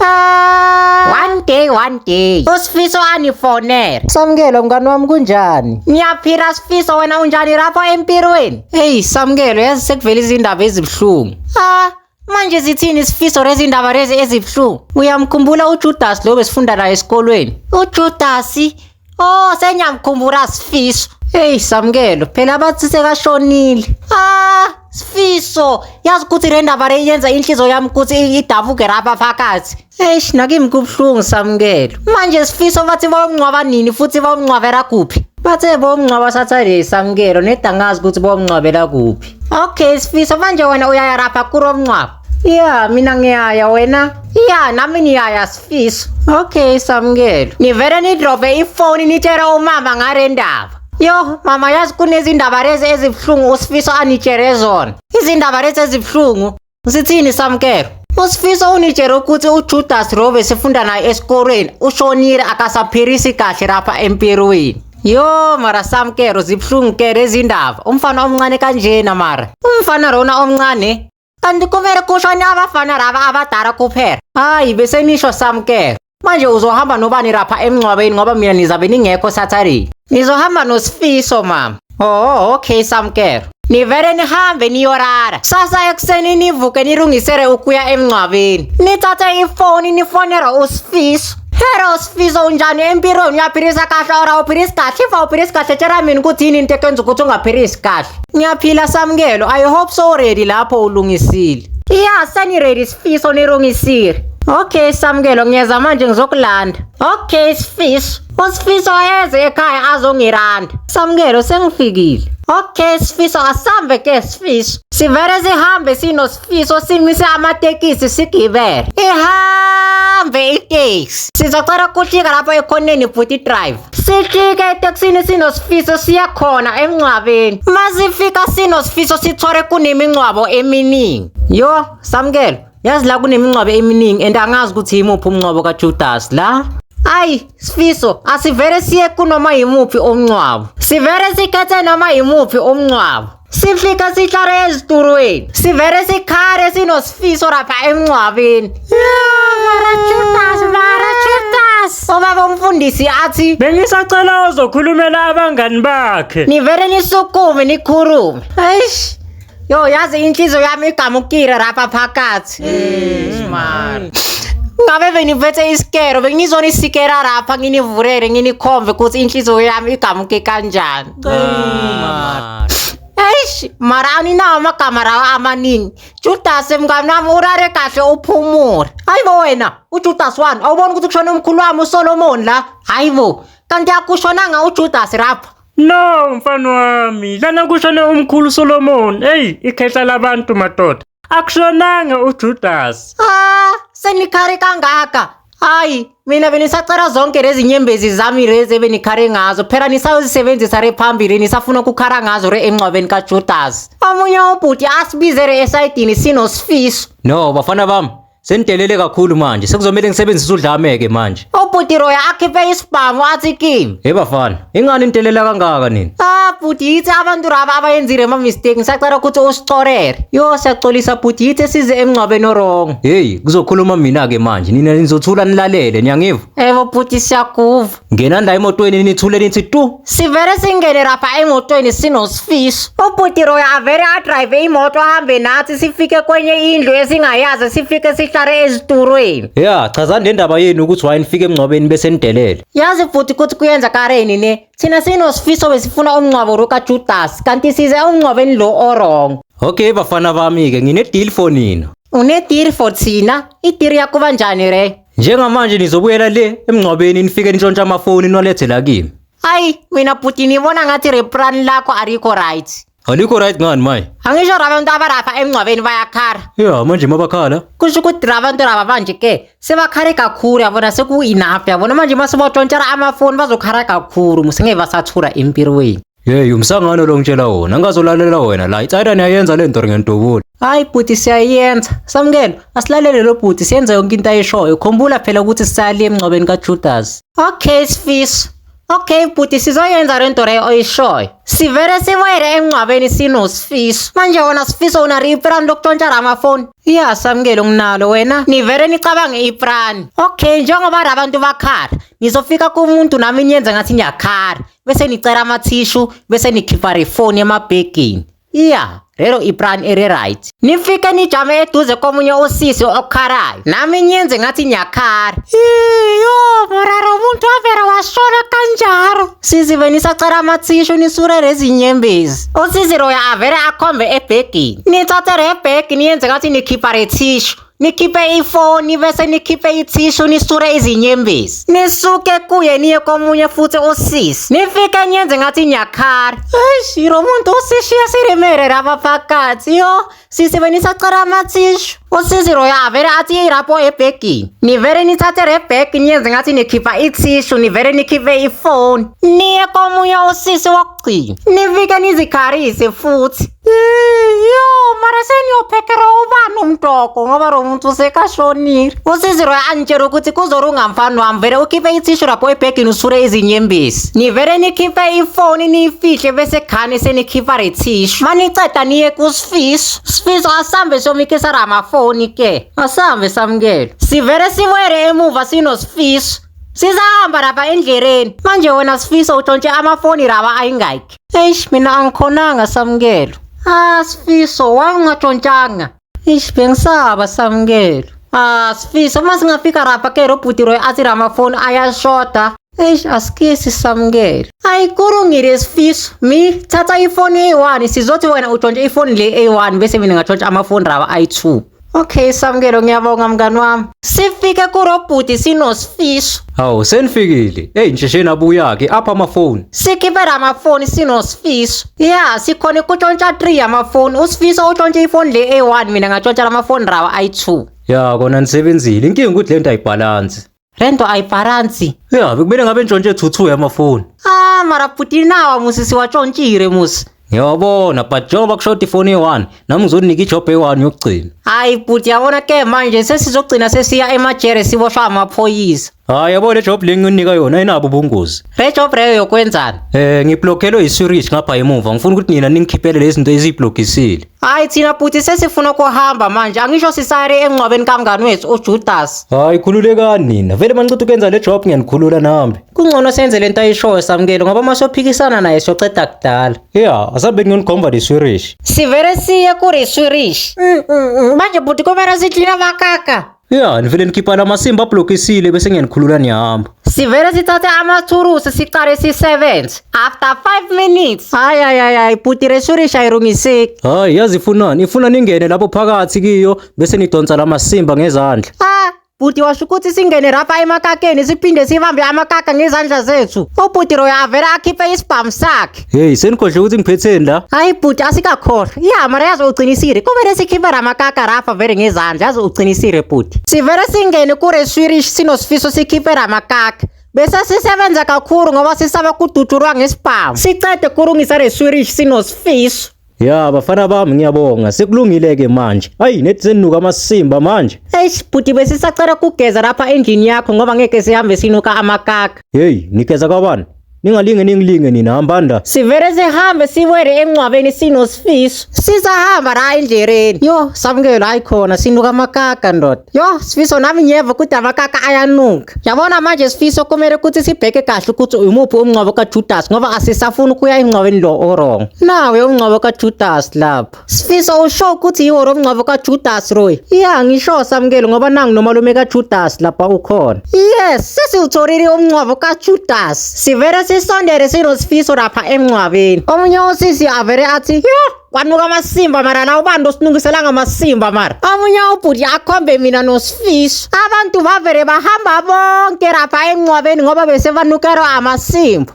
One day, one day. USifiso anifonele. Samukelo mngani wami kunjani? Ngiyaphila Sifiso, wena unjani lapho empilweni? Hey Samukelo, yazi sekuvela izindaba ezibuhlungu. Ah, manje zithini Sifiso lezi ndaba lezi ezibuhlungu? Uyamkhumbula uJudas lo besifunda naye esikolweni? UJudas? Oh, senyamkhumbula Sifiso. Hey Samukelo, phela bathi sekashonile. Ah, Sifiso, yazi ukuthi le ndaba le yenza inhliziyo yami ukuthi idabuke lapha phakathi. Eish, nakimi kubuhlungu Samukelo. Manje Sifiso bathi bayomngcwaba nini futhi bayomngcwabela kuphi? Bathe bomngcwaba Saturday Samukelo, neda ngazi ukuthi bomngcwabela kuphi. Okay Sifiso, manje wena uyaya lapha kulo mngcwabo? Ya, mina ngiyaya wena. Ya, nami ngiyaya Sifiso. Okay Samukelo. Nivele nidrobe ifoni nitshele umama ngale ndaba. Yo, mama yazi kunezindaba lezi ezibuhlungu uSifiso anitshele zona. Izindaba lezi ezibuhlungu. Sithini Samukelo? USifiso unitshele ukuthi uJudas lo besifunda naye esikolweni ushonile akasaphilisi kahle lapha empilweni. Yo, mara Samukelo zibuhlungu ke lezi ndaba. Umfana omncane kanjena mara. Umfana lona omncane. Kanti kumele kushone abafana laba abadala kuphela. Hayi bese nisho Samukelo. Manje uzohamba nobani lapha emngcwabeni ngoba mina nizabe ningekho Saturday? Nizohamba noSifiso mama. Oh, okay Samukelo. Nivele nihambe niyorara. Sasa ekuseni nivuke nilungisele ukuya emngcwabeni. Nithathe ifoni nifonele uSifiso. Hello Sifiso, unjani empilweni? Uyaphilisa kahle or awuphilisi kahle? If awuphilisi kahle tshela mina ukuthi yini into ekwenza ukuthi ungaphilisi kahle. Ngiyaphila Samukelo. I hope so ready lapho ulungisile. Ya, seni-ready Sifiso, nilungisile. Okay Samukelo, ngiyeza manje ngizokulanda. Okay Sifiso. USifiso eze ekhaya azongilanda. Samukelo sengifikile. Okay Sifiso, asambe ke Sifiso. Sivele sihambe sinoSifiso simise amatekisi sigibele. Ihambe iteksi. Sizocela ukuhlika lapho ekhoneni bhuti drive. Sihlike etekisini sinoSifiso siya khona emngcwabeni. Masifika sinoSifiso sithole kunemingcwabo eminingi. Yo, Samukelo, yazi la kunemingcwabo eminingi and angazi ukuthi yimuphi umngcwabo kaJudas la. Ayi, Sifiso, asivele siye kunoma yimuphi umngcwabo. Sivele sikhethe noma yimuphi umngcwabo. Sifika sihlale ezitulweni. Sivele sikhale sinoSifiso lapha emngcwabeni. Mara Judas, mara Judas. Ubaba umfundisi athi Bengisacela ozokhulumela abangani bakhe. nivele nisukume nikhulume. Eish. Yo, yazi inhliziyo yami igamukile lapha phakathi. Ngabe beniphethe isikero, bengizonisikela lapha nginivulele nginikhombe ukuthi inhliziyo yami igamuke kanjani. Eish, mara aninawo amagama lawa amaningi. Judas mngani wami urare kahle uphumule. Hayibo wena, uJudas wani? Awuboni ukuthi kushone umkhulu wami uSolomon la? Hayibo, kanti akushonanga uJudas lapha. No, mfana wami, lana kushone umkhulu Solomon. Hey, ikhehla labantu madoda. Akushonanga uJudas. Ah, senikhare kangaka. Hayi, mina benisacela zonke lezi nyembezi zami lezi ebenikhare ngazo. Phela nisayozisebenzisa re phambili, nisafuna ukukhala ngazo re emngcwabeni kaJudas. Omunye ubhuti asibizele esayidini sinoSifiso. No, bafana bami, senidelele kakhulu manje. Sekuzomele ngisebenzise udlame ke manje. Ubhuti Roya akhiphe isibhamu athi kimi. Hey bafana, ingani nidelela kangaka nini? Ah, bhuti yithi abantu laba abayenzile ama mistake ngisacela ukuthi usicorele. Yo, siyaxolisa bhuti, yithi size emngcwabeni o-wrong. Hey, kuzokhuluma mina ke manje. Nina nizothula nilalele, niyangiva? Ebo bhuti siyakuva. Ngenani la emotweni nithule nithi tu. Sivele singene lapha emotweni sinoSifiso. Ubhuti Roya avele adrive imoto ahambe nathi sifike kwenye indlu esingayazi sifike sihlale ezitulweni. Ya, chazani le ndaba yenu ukuthi why nifike emngcwabeni bese nidelele. Yazi futhi ukuthi kuyenzakaleni ne? Thina sinoSifiso besifuna umngcwabo lo kaJudas kanti size emngcwabeni lo o-wrong. Okay bafana bami ke ngine deal for nina. Une-deal for thina? I-deal yakuba njani re? Njengamanje nizobuyela le emngcwabeni nifike nintshontshe amafoni niwalethe la kimi. Hayi, mina bhuti nibona ngathi re plan lakho alikho right. Alikho right ngani maye? Angisho abantu abalapha emngcwabeni bayakhala. Ya, manje mabakhala. Kusho ukuthi abantu laba manje ke sebakhale kakhulu yabona seku-enough yabona manje masibatshontshela amafoni bazokhala kakhulu musengeke basathula empilweni. Hey, umsangano lo ngitshela wona. Angazolalela wena la. Itsayida niyayenza le nto ngiyantobula. Hayi bhuti siyayenza. Samukelo, asilalele lo bhuti siyenze yonke into ayishoyo. Khumbula phela ukuthi sisali emngcwabeni kaJudas. Okay Sifiso. Okay bhuti, sizoyenza lento leyo oyishoyo. Sivele sibuyele emngcwabeni sinoSifiso. Manje wona Sifiso unalo iplani lokuntshontsha lamafoni? Ya Samukelo, nginalo. Wena nivele nicabange iplani. Okay, njengoba labantu bakhala, nizofika kumuntu nami niyenze ngathi niyakhala, bese nicela amathishu, bese nikhipha ifoni emabhegini. Ya, lelo iplani eli-right. Nifike nijame eduze komunye usisi okhalayo, nami nyenze ngathi ngiyakhala. Iyo, mara umuntu wavele washona kanjalo. Sisi benisacela amathishu nisule lezi nyembezi. Usisi loya avele akhombe ebhegini. Nithathe le bhegi niyenze ngathi nikhipha le thishu. Nikhiphe ifoni bese nikhiphe ithishu nisule izinyembezi. Nisuke kuye niye komunye futhi usisi. Nifike niyenze ngathi niyakhala. Eish, lo muntu usishiya silimele lapha phakathi. Yo, sisi benisacela amathishu. Usisi loya avele athi ilapho ebhegini. Nivele nithathe le bhegi niyenze ngathi nikhipha ithishu, nivele nikhiphe ifoni. Niye komunye usisi wokugcina. Nifike nizikhalise futhi. Yo, mara seniyophekela ubani umtoko ngoba lo muntu usekashonile. Usisi loya angitshela ukuthi kuzolunga mfana wami, vele ukhiphe ithishu lapho ebhegini usule izinyembezi. Nivele nikhiphe ifoni niyifihle bese khane senikhipha le thishu. Maniceda niye kuSifiso. Sifiso, asambe siyomikisa lamafoni ke. Asambe Samukelo. Sivele sibuyele emuva sinoSifiso. Sisahamba lapha endleleni. Manje wena Sifiso utshontshe amafoni laba ayingaki? Eish, mina angikhonanga Samukelo. Ah Sifiso, why ungatshontshanga? Eish, bengisaba Samukelo. Ah Sifiso, uma singafika lapha ke lo bhuti loyo athi lamafoni ayashoda. Eish, asikisi Samukelo. Ayi kulungile Sifiso. Mi thatha ifoni eyi-1, sizothi wena utshontshe ifoni le eyi-1 bese mina ngatshontsha amafoni lawa ayi-2. Okay Samukelo, ngiyabonga mngani wami. Sifike kurobhuti sinoSifiso. Hawu, senifikile. Hey, nisheshe nabuya-ke apha amafoni. Sikhiphe lamafoni sinoSifiso. Ya, sikhona ukutshontsha 3 amafoni. USifiso utshontshe ifoni le eyi-1, mina ngatshontsha lamafoni lawa ayi-2. Ya kona nisebenzile. Inkinga ukuthi lento ayibhalansi. Lento ayibhalansi. Ya, bekumele ngabe ntshontshe 2 yamafoni. Ah, mara bhuti nawa musi siwatshontshile musi. Ngiyabona, but njengoba kushoda ifoni eyi-1, nami ngizonika ijob eyi-1 yokugcina. Hayi bhuti, yabona ke manje sesizogcina sesiya emajele siboshwa amaphoyisa. Hayi, yabo le job le nginika yona ayinabo ubungozi. Le job leyo yokwenzani? Ngiblokhelwe yi-sewerage ngapha emuva. Ngifuna ukuthi nina ningikhiphele lezi zinto eziyiblokisile. Hayi thina bhuti sesifuna ukuhamba manje, angisho sisayele emngcwabeni kamngani wethu uJudas. Hayi, khululekani nina. Vele maniceda ukwenza le job ngiyanikhulula nahambe. Kungcono senze lento ayishoyo Samukelo ngoba uma sophikisana naye siyoceda kudala. Ya, asambe ngiyonikhomba le sewerage. Sivele siye kule sewerage. Manje bhuti kumele siklina amakaka. Ya, nivele nikhipha lamasimba ablokisile bese ngiyanikhulula niyahamba. Sivele sithathe amathulusi siqale sisebenze. After 5 minutes. Hayi hayi hayi hayi bhuti, le sewerage ayilungiseki. Hayi, yazi ifunani? Ifuna ningene lapho phakathi kiyo bese nidonsa lamasimba ngezandla. Ah, bhuti washo ukuthi singene lapha emakakeni siphinde sibambe amakaka ngezandla zethu. Ubhuti loyo avele akhiphe isibhamu sakhe. Hey, senikhohle ukuthi ngiphetheni la? Hayi bhuti, asikakhohlwa. Ya mara yazi uqinisile. Kumele sikhiphe lamakaka lapha vele ngezandla, yazi uqinisile bhuti. Sivele singene kule sewerage sinoSifiso sikhiphe lamakaka. Bese sisebenza kakhulu ngoba sisaba kudutshulwa ngesibhamu. Sicede kulungisa le sewerage sinoSifiso. Ya, bafana bami ngiyabonga. Sekulungile ke manje. Hayi, nethi seninuka amasimba manje. Eish bhuti, besisacela kugeza lapha endlini yakho ngoba ngeke sihambe sinuka amakaka. Hey, nigeza kwabani? Ningalinge ningilinge nina, hambani la. Sivele sihambe sibuyele emngcwabeni sinoSifiso. Sisahamba la endleleni. Yo, Samukelo, hayi khona sinuka amakaka ndoda. Yo, Sifiso, nami ngiyeva ukuthi amakaka ayanuka. Yabona manje Sifiso, kumele ukuthi sibheke kahle ukuthi umuphi umngcwabo kaJudas ngoba asisafuni ukuya emngcwabeni lo o-wrong. Nawe umngcwabo kaJudas lapha. Sifiso, usho ukuthi yiwo lo mngcwabo kaJudas Roy? Ya, ngisho Samukelo ngoba nangu nomalume kaJudas lapha ukhona. Yes, sesiwutholile umngcwabo kaJudas. Sivele sisondele sinoSifiso lapha emngcwabeni. Omunye usisi avele athi, "Yo, kwanuka amasimba mara la, ubani osinungiselanga amasimba mara?" Omunye ubhuti akhombe mina noSifiso. Abantu bavele bahamba bonke lapha emngcwabeni ngoba bese banukelwa amasimba.